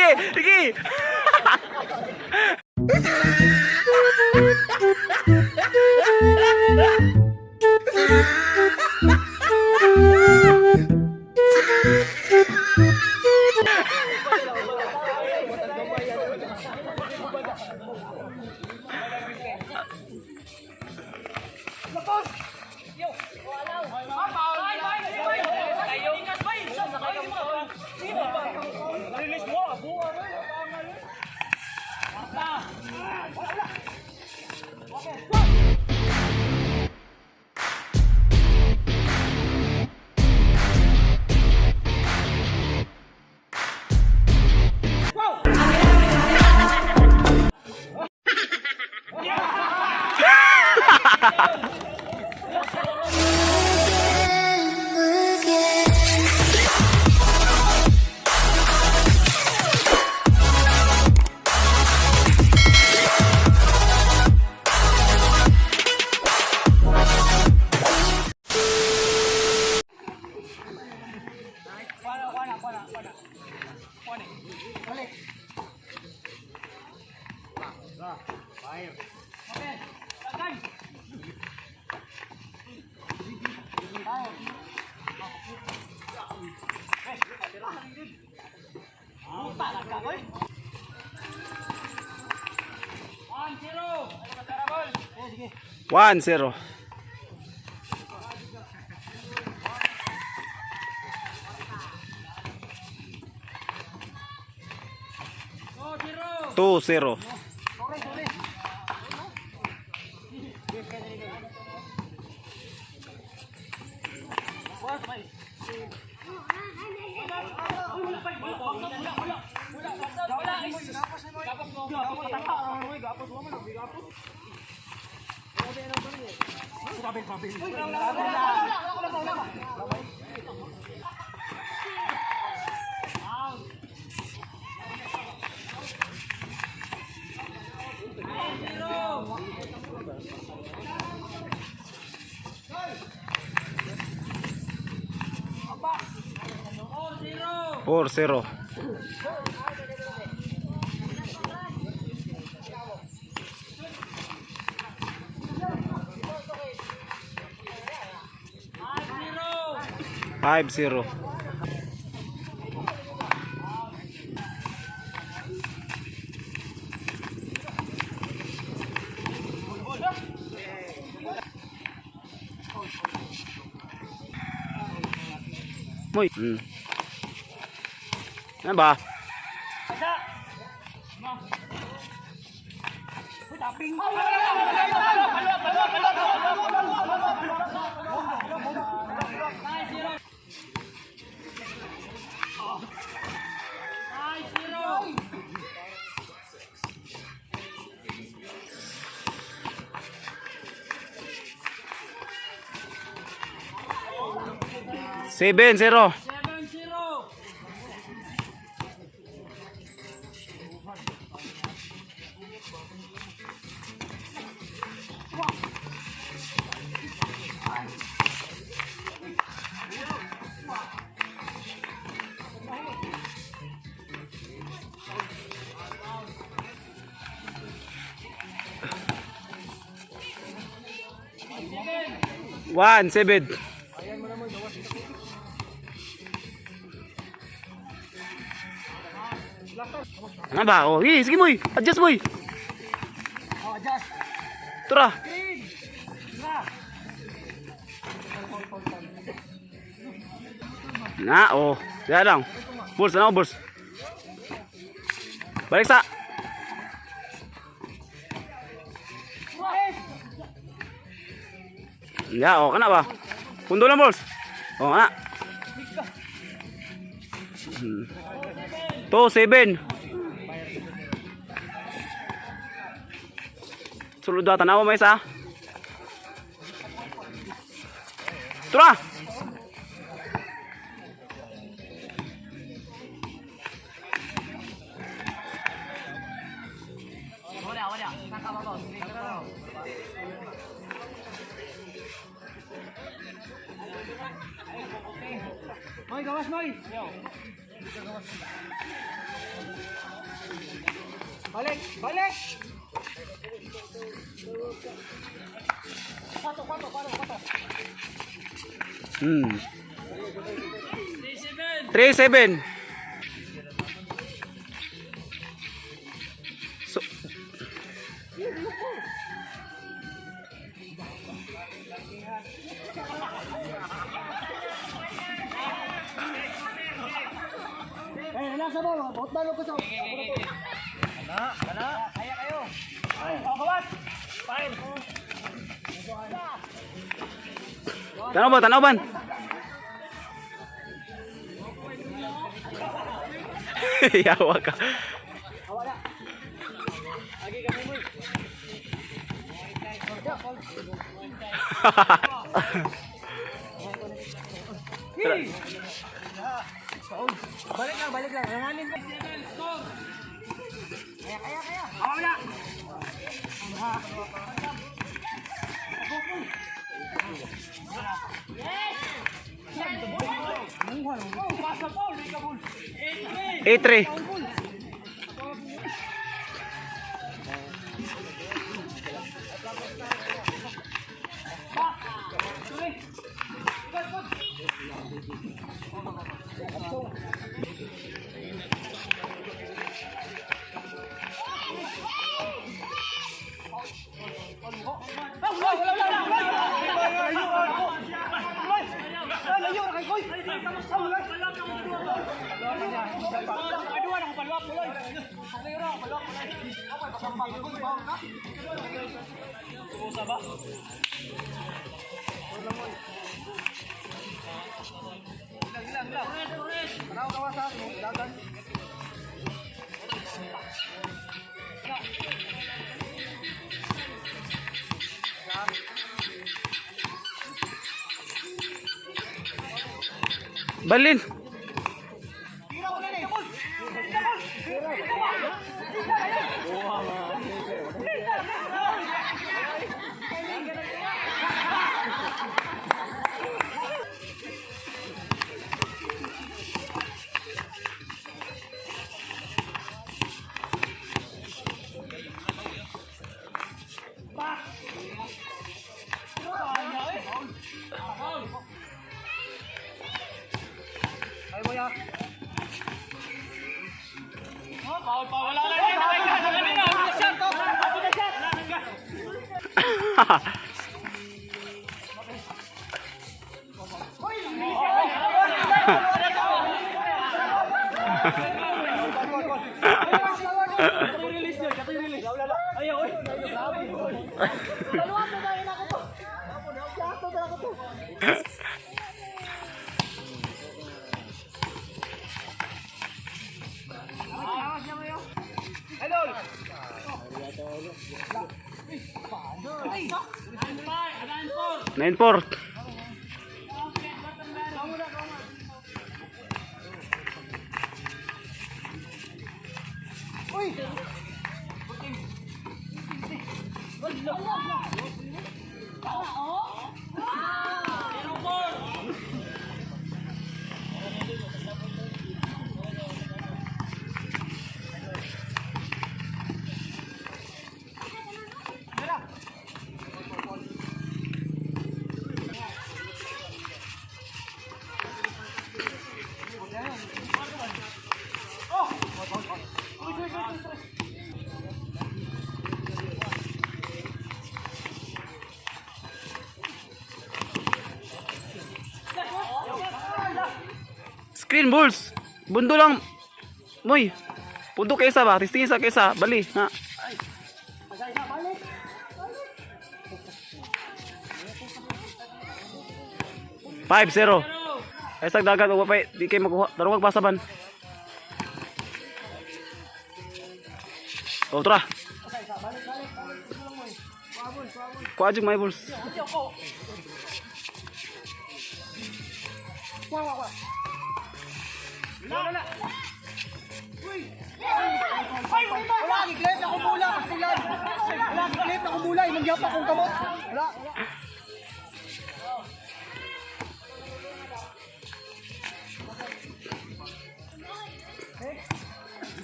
Sige, sige. 1-0. 2-0. 4-0. 5-0. Moy. Ano ba? 7-0. 1-7. Ano ba? Oh, sige, sige boy. Adjust, boy. Tura. Na, oh. Diyan lang. Bulls, ano, bulls? Balik sa. Ya, oh, kana ba? Pundo lang, bulls. Oh, kana. 2-7. Sulod na, tanawa may isa. Tura! Moy, gawas, Moy. Balik, balik. Kwato, kwato, kwato, kwato. 3-7. So, Eh, relax na mo. Bot balo ko sa. Kana, kana. Kaya kayo. Ay, oh, kawas. Fine. Tanaw ba, tanaw ban? Yawa ka. Balik lang, balik lang. Rangalin ka. Kaya, kaya, kaya. Awa na. 8-3. Balin. 9-4. Screen balls. Bundo lang. Moy. Pundo kaysa ba? Testing isa kaysa. Bali. Na. 5-0. Ay sa dagat wa pa di kay makuha. Darong pasa ban. Oh, tara. Kuha jud may balls. Wala, giklip na kumula, pastilan. Wala, giklip na kumula, imong yapa kong kamot. Wala.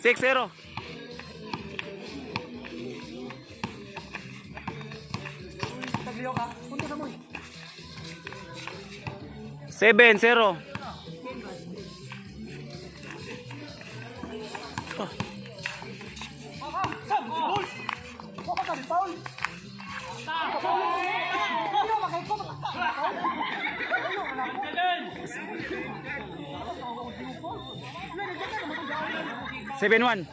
6-0. 7-0. 7-1.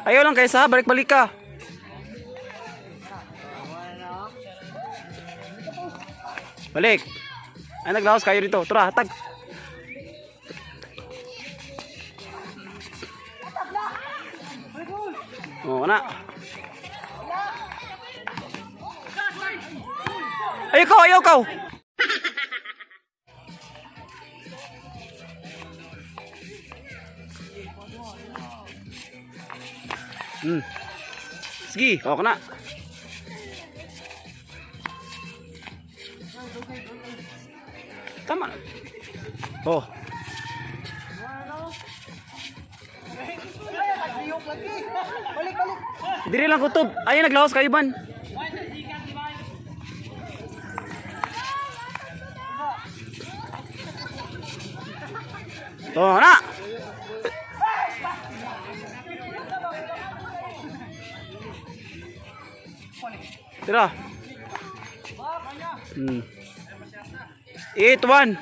Ayaw lang kaysa, balik-balik ka. Balik. Ay, naglaos kayo dito. Tara, hatag. Oo na. Ayaw ka, ayaw ka. Sige, okay na. Tama. Oh. Balik, balik. Diri lang kutob. Ay, naglaos kayo ban. To na. Tira. 8-1.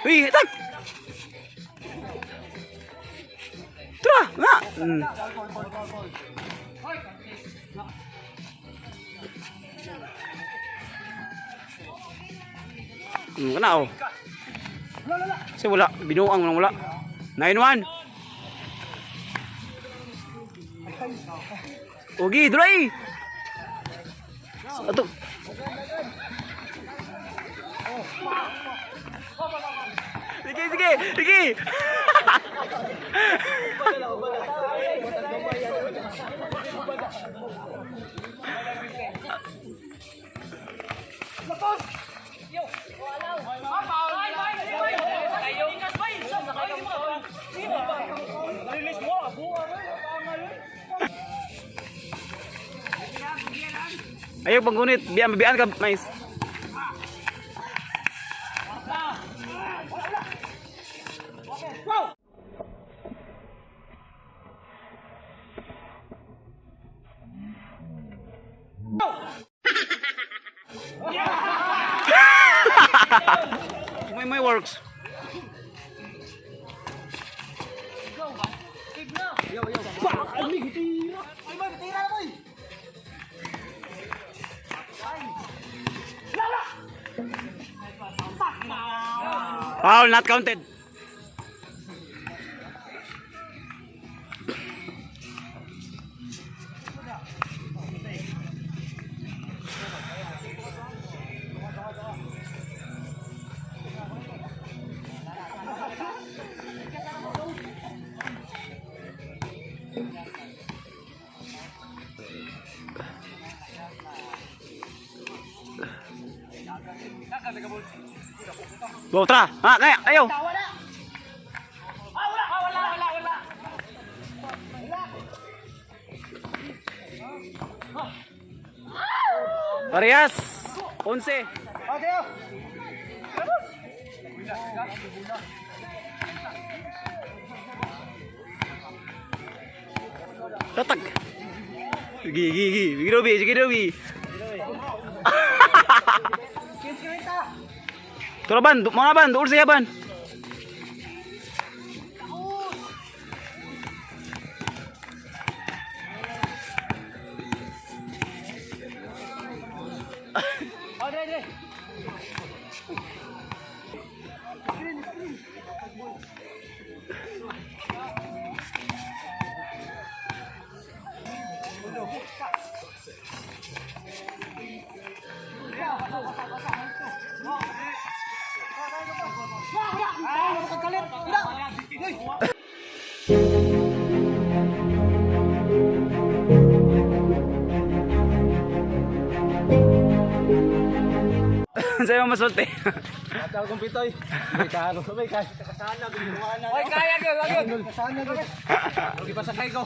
Uy, tag. Tara, na. Kana oh. Kasi wala, binuang lang wala. 9-1. Ugi, dry. Ato. Sige, sige, sige. Ayaw panggunit, bian bian ka, mais. May works. Ay, boy, tira na, boy. Foul not counted. Go, tara. Ah, kaya, ayaw. Parehas. 11. Okay. Tatag. Sige, sige, sige. Sige, Ruby. Sige, Ruby. Turo ban, mga ban, duol siya ban. Oh, dire, dire. Sa'yo masulti. Atal kong pitoy. May karo. May kaya. Kasana. Oy, kaya gyud, gyud. Kasana gyud. Lagi pasakay ko.